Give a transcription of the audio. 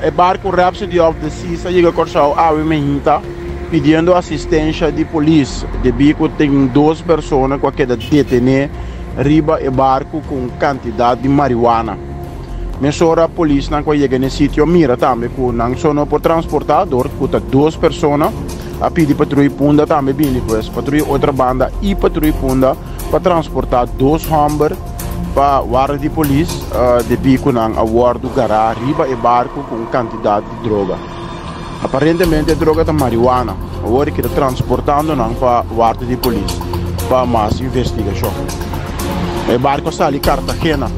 E barku Rhapsody of the Seas a yega Kòrsou awe meinta pidiendo asistensia di polis debí ku tin dos persona ku a keda detené riba e barku ku un kantidat di mariwana. Mesora polisnan ku a yega na e sitio a mira tambe ku nan so no por transportá dor ku ta dos persona. A pidi patruy Punda tambe bini pues patruy Otrabanda i patruy Punda pa transportá dos hòmber pa warda di polis debí ku nan a wòrdu gará riba e barku ku un kantidat di droga. Aparentemente e droga ta mariwana. Awor e keda transportando nan pa warda di polis pa mas investigashon. E barku a sali Cartagena.